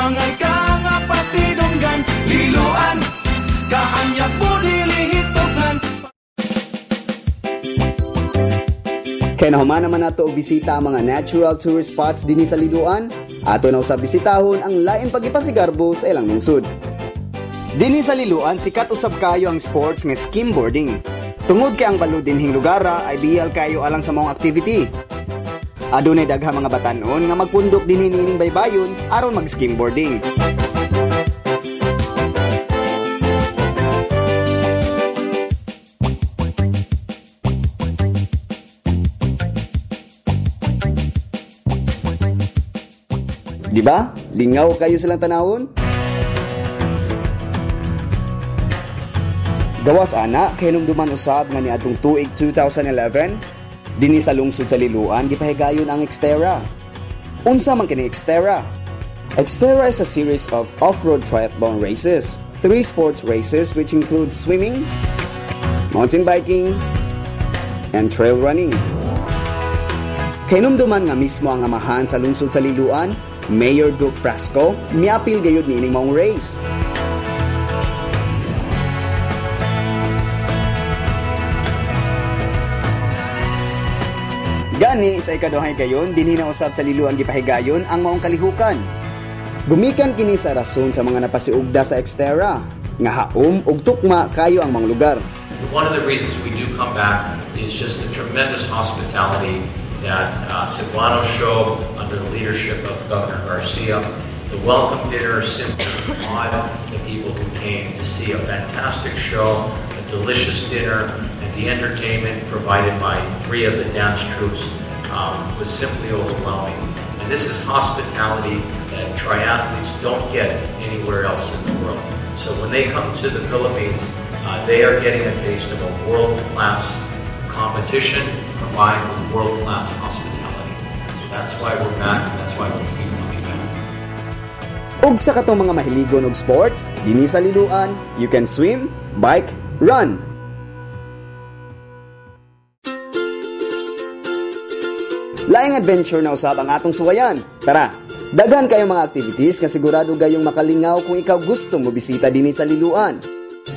Angay ka nga pasidunggan, Liloan, kaanyag mo dili hitugan. Kay nahuman naman nato og bisita ang mga natural tourist spots dinhi sa Liloan, ato na usab bisitahon ang lain pagipasigarbo sa ilang lungsod. Dinhi sa Liloan, sikat usab kayo ang sports nga skimboarding. Tungod kay ang balud dinhing lugara, ideal kayo alang sa maong activity. Adunay daghang mga batan-on nga magpundok dinhi niining baybayon aron mag-skimboarding. Di ba? Lingaw kayo silang tanawon? Gawas ana, kay hinumduman usab nga niadtong tuig 2011, dinhi sa lungsod sa Liloan gipahigayon ang Xterra. Unsa man kini Xterra? Xterra is a series of off-road triathlon races, 3 sports races which include swimming, mountain biking, and trail running. Kahinumduman nga mismo ang amahan sa lungsod sa Liloan, Mayor Duke Frasco, miapil gayud niining maong race. Gani sa ikaduhang higayon, dinhi na usab sa Liloan gipahigayon ang maong kalihukan. Gumikan kini sa rason sa mga napasiugda sa Xterra, nga haom ug tukma kayo ang mga lugar. One of the reasons we do come back is just the tremendous hospitality that Cebuano show under the leadership of Governor Garcia. The welcome dinner simply awed the people who came to see a fantastic show, a delicious dinner, and the entertainment provided by 3 of the dance troupes was simply overwhelming. And this is hospitality that triathletes don't get anywhere else in the world. So when they come to the Philippines, they are getting a taste of a world-class competition combined with world-class hospitality. So that's why we're back, and that's why we keep coming back. Ug sa katong mga mahiligon og sports, dinhi sa Liloan, you can swim, bike, run. Laing adventure na usab ang atong suwayan. Tara, daghan kayo mga activities nga sigurado gayong makalingaw kung ikaw gusto mo bisita dinhi sa Liloan.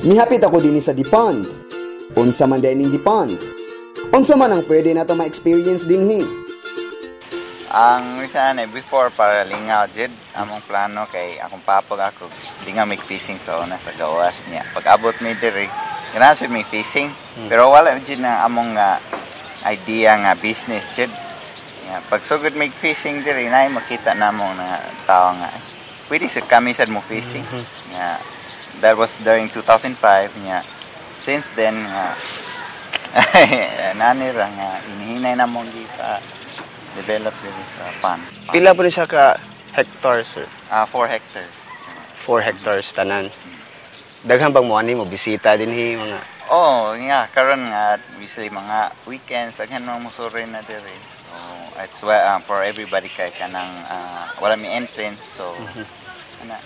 Mihapit ako dinhi sa The Pond. Unsa man dining The Pond? Unsa man ang pwede nato ma-experience dinhi? Ang reason ani before para lingaw jud among plano kay akong papa ako lingaw mig fishing sa una sa gawas niya. Pag abot mi diri, ganahan mi fishing, pero wala jud na among nga idea nga business jud. Ya, pag sugod mig fishing diri nay makita namo na tao nga pwede sa kami sad mo fishing. Ya, that was during 2005 niya. Since then nga nani ra nga inihinay na mong gipa develop diri sa pond. Pila po ni siya ka hectares, sir? 4 hectares. 4 hectares tanan. Daghan bang mo ani mo bisita dinhi mga? Oh, nga karon nga usually mga weekends daghan mga musuri na diri. So it's well, for everybody kay kanang wala mi entrance, so ana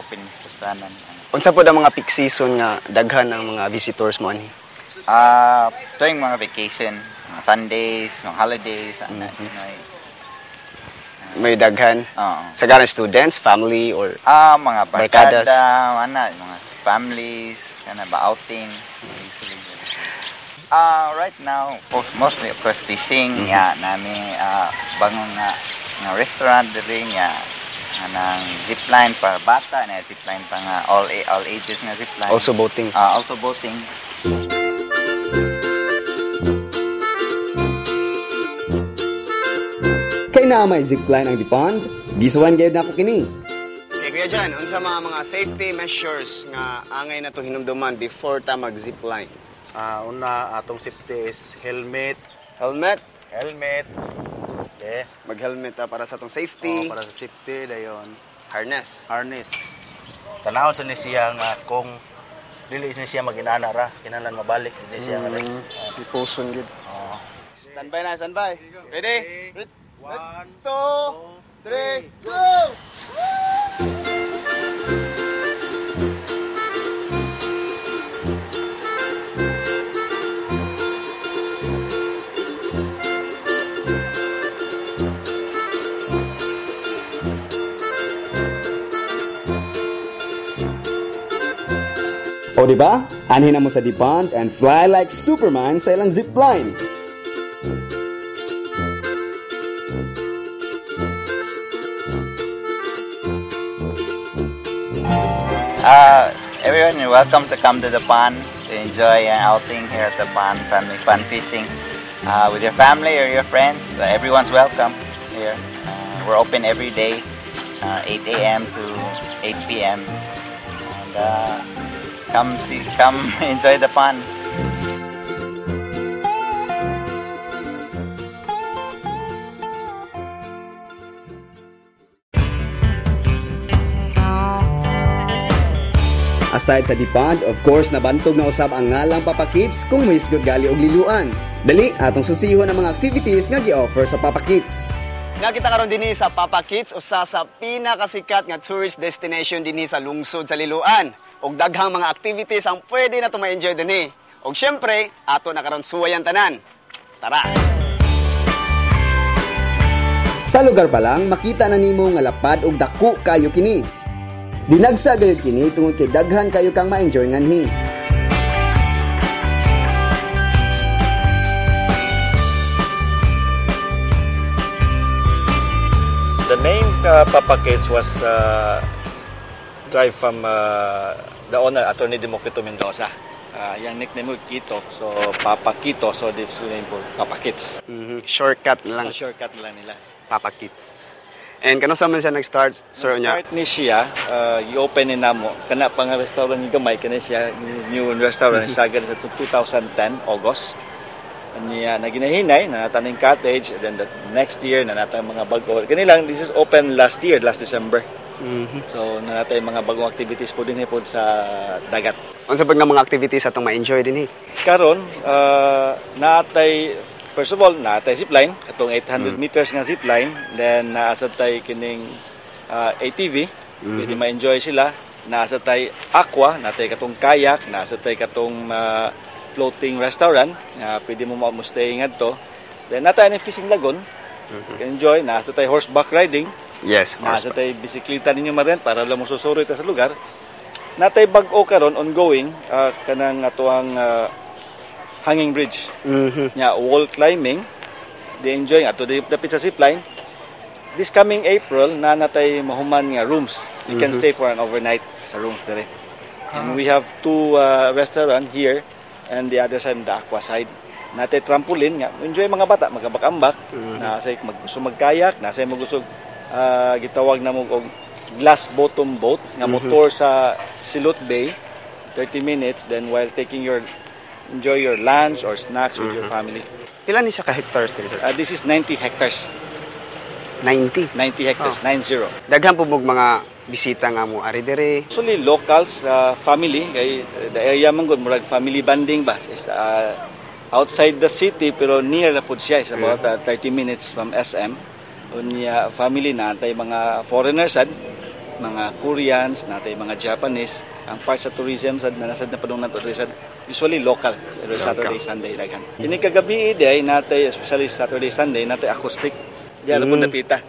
open sa tanan. Unsa pod ang mga peak season nga daghan ang mga visitors mo ani? Tuwing mga vacation, mga Sundays, mga holidays, ana, may May daghan? Oo. Sa garan students, family, or Mga barkadas? barkada, ana, mga families, kana ba outings, usually. Right now, mostly of course fishing, ya, nami bangon nga restaurant diri nga anang zipline para bata, na zipline pa nga all ages nga zipline. Also boating. Also boating. Kay naa may zipline ang The Pond, gisuwan gayud nako kini. Okay, Kuya Jan, unsa mga safety measures nga angay nato hinumduman before ta mag-zipline? Una, atong safety is helmet. Helmet? Helmet. Okay. Mag-helmet ta para sa atong safety. Oo, para sa safety, dayon. Harness. Harness. Tanawon sa ni siya nga kung dili ni siya mag-inana ra, kinahanglan mabalik ni siya nga. Ipuson gid. Oo. Standby na, standby. Ready? Ready? 1, 2, 3, go! O di ba? Anhin na mo sa The Pond and fly like Superman sa ilang zipline. Everyone, you're welcome to come to the pond to enjoy an outing here at the pond, family fun fishing with your family or your friends. Everyone's welcome here. We're open every day, 8 a.m. to 8 p.m. And come enjoy the pond. Aside sa The Pond, of course, nabantog na usab ang ngalang Papa Kids kung mohisgot gali og Liloan. Dali, atong susihon ang mga activities nga gi-offer sa Papa Kids. Nakita karon dinhi sa Papa Kids, usa sa pinakasikat nga tourist destination dinhi sa lungsod sa Liloan. Og daghang mga activities ang pwede na ma-enjoy dinhi. Og syempre, ato na karon suwayan tanan. Tara! Sa lugar pa lang, makita na nimo nga lapad og dako kayo kini. Dinagsa gayud kini tungod kay daghan kayo kang ma-enjoy nganhi. The name Papa Kids was derived from the owner, Attorney Democrito Mendoza. Yung nickname mo, Kito. So, Papa Kito. So, this name po, Papa Kids. Shortcut na lang. Shortcut na lang nila. Papa Kids. And kano sa man siya nag-start, sir? Nag-start ni siya, i-open ni namo. Kana pa nga restaurant ni gamay, kana siya, this is new restaurant, sagad sa 2010, August. Niya, naginahinay, nanataning cottage, and then the next year, nanatang mga bago. Kanilang, this is open last year, last December. So, nanatay mga bagong activities po din po sa dagat. Unsa pag nga mga activities atong ma-enjoy din eh? Karon, natay, first of all, natay zipline, katong 800 meters nga zipline, then naasa tay kining ATV, pwede ma-enjoy sila. Naasa tay aqua, natay katong kayak, naasa tay katong floating restaurant, nga pwede mo ma-stay ngadto. Then natay ni fishing lagoon, you can enjoy. Naasa tay horseback riding. Yes, Naasa tay bisikleta ninyo ma-rent para lang mo susuroy ta sa lugar. Natay bag-o karon ongoing kanang atoang hanging bridge. Nya wall climbing, they enjoy ato dapit sa zipline. This coming April na natay mahuman nga rooms. You can stay for an overnight sa rooms dire. And we have two restaurant here and the other side, the aqua side. Natay trampoline nga enjoy mga bata magabak-ambak, nasa gusto magkayak, nasa gusto gitawag na mo og glass bottom boat nga motor sa Silot Bay, 30 minutes, then while taking your enjoy your lunch or snacks with your family. Pila ni siya ka hectares diri, sir? This is 90 hectares. 90? 90 hectares, 90. Daghan po mog mga bisita nga mo ari diri. Actually locals, family, kay the area man gud murag family bonding ba. Is outside the city pero near na pud siya, is about 30 minutes from SM. Unya family na natay mga foreigners sad, mga Koreans, natay mga Japanese. Ang part sa tourism sad na nasad na padung nato diri sad usually local, every Saturday, Sunday daghan. Ini kagabi day natay especially Saturday, Sunday natay acoustic. Diya ra pud napita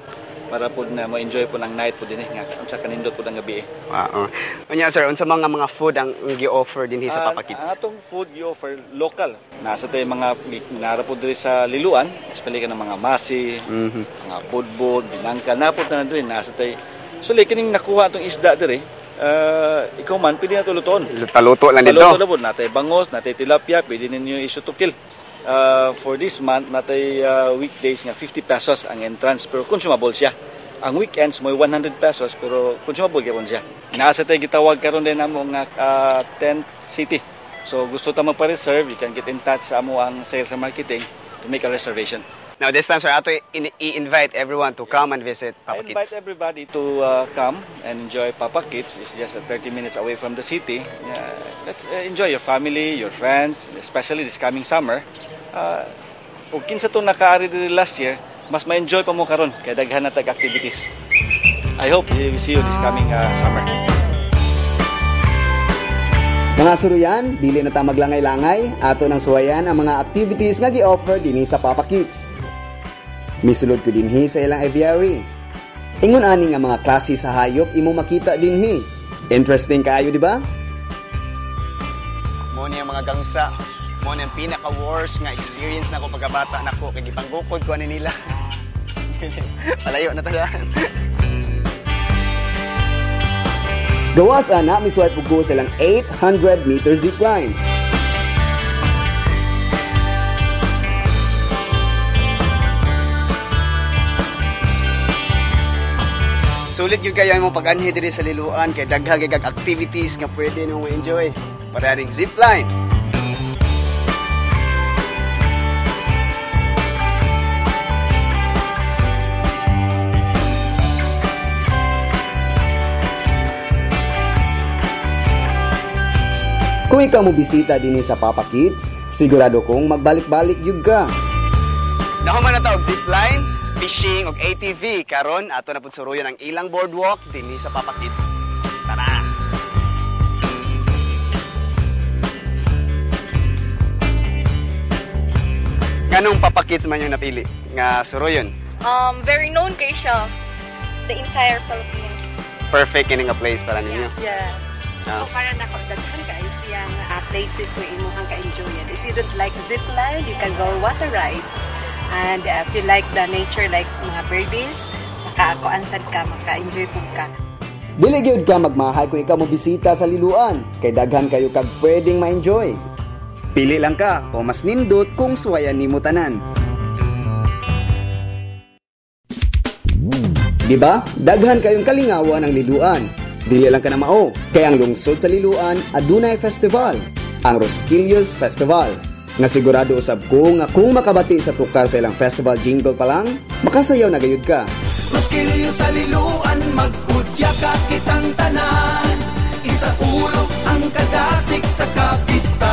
para pud na mo-enjoy pud ang night pud dinhi nga unsa kanindot pud ang gabi. Wow. Unya sir, unsa mga food ang gi-offer dinhi sa Papa Kids? Ang atong food gi-offer local. Nasa tay mga nara pud diri sa Liloan, especially kanang mga masi, mga budbud, binangka na pud tanan diri nasa tay. So kining nakuha atong isda diri, ikaw man pwede na tuluton. Paluto lang dito. Paluto na pud, natay bangos, natay tilapia, pwede ninyo isutukil. For this month, natay weekdays nga 50 pesos ang entrance pero consumable siya. Ang weekends mo 100 pesos pero consumable gyapon siya. Nasa tay gitawag karon din namo nga tent city. So gusto ta magpa-reserve, you can get in touch sa amo ang sales and marketing to make a reservation. Now this time, sir, ato i-invite everyone to come and visit Papa I invite Kids. Everybody to come and enjoy Papa Kids. It's just 30 minutes away from the city. Yeah, let's enjoy your family, your friends, especially this coming summer. Ug kinsa tong nakaari diri last year, mas ma-enjoy pa mo karon kay daghan na tag activities. I hope we see you this coming summer. Mga suruyan, dili na ta maglangay-langay, ato nang suwayan ang mga activities nga gi-offer dinhi sa Papa Kids. Misulod ko dinhi sa ilang aviary. Ingon ani nga mga klase sa hayop imong makita dinhi. Interesting kaayo, di ba? Mao ni ang mga gangsa. Mao ni ang pinaka-worst nga experience nako pagkabata nako kay gipanggukod ko ani nila. Palayo na to daan. Gawas ana, misuway pud ko sa ilang 800-meter zipline. Sulit gyud kayo imong pag-anhi diri sa Liloan kay daghan kay kag activities nga pwede nimo ma-enjoy. Para ring zipline. Kung ikaw mo bisita dinhi sa Papa Kids, sigurado kong magbalik-balik gyud ka. Nahuman na ta og zipline, fishing og ATV karon ato na pud suruyon ang ilang boardwalk dinhi sa Papa Kids. Tara. Nganong Papa Kids man yung napili nga suruyon? Very known kay siya the entire Philippines. Perfect kini nga place para ninyo. Yes. Ah. So para nako daghan kay siyang places nga imuhang ka-enjoyan. If you don't like zipline, you can go water rides. And if you like the nature like mga birdies, makakuan sad ka, maka-enjoy pud ka. Dili gyud ka magmahay kung ikaw mo bisita sa Liloan, kay daghan kayo kag pwedeng ma-enjoy. Pili lang ka o mas nindot kung suwayan nimo tanan. Di ba? Daghan kayong kalingawan ang Liloan. Dili lang ka na mao, kay ang lungsod sa Liloan adunay festival, ang Rosquillos Festival. Nga sigurado usab ko nga kung makabati sa tukar sa ilang festival jingle pa lang, makasayaw na gayud ka. Rosquillos sa Liloan, magkudya ka kitang tanan. Isaulog ang kadasig sa kapistahan.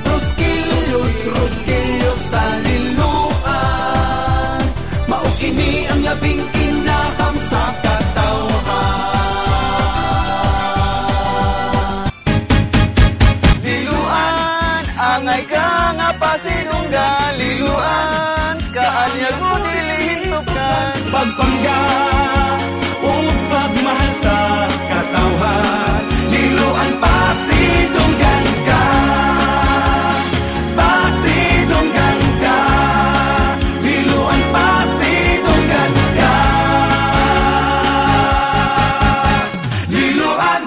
Rosquillos, Rosquillos sa Liloan, mao kini ang labing inaham sa katawhan. Liloan, angay ka nga pasinunggan. Liloan, kaanyag mo dili hintukan. Pagpangga ug pagmahal sa katawhan. Liloan, pasidunggan ka, pasidunggan ka. Liloan, pasidunggan ka. Liloan.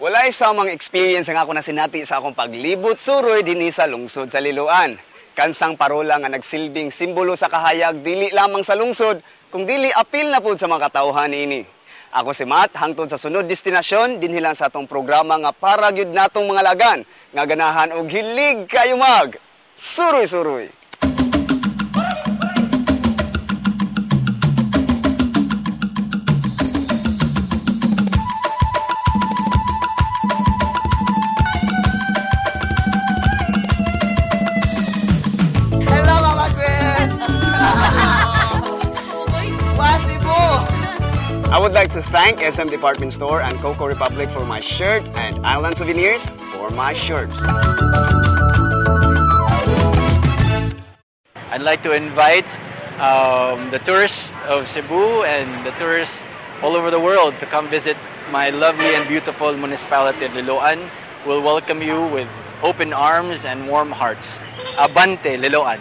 Walay samang experience ang ako na sinati sa akong paglibot suroy dinhi sa lungsod sa Liloan. Kansang parola nga nagsilbing simbolo sa kahayag dili lamang sa lungsod, kung dili apil na pud sa mga katawhan niini. Ako si Matt, hangtod sa sunod destinasyon dinhi lang sa atong programa nga para gyud natong mga lagan nga ganahan og hilig kayo mag suroy-suroy. Hello, Mama Gwen! Wasibo! I would like to thank SM Department Store and Coco Republic for my shirt and Island Souvenirs for my shirts. I'd like to invite the tourists of Cebu and the tourists all over the world to come visit my lovely and beautiful municipality of Liloan. We'll welcome you with open arms and warm hearts. Abante, Liloan!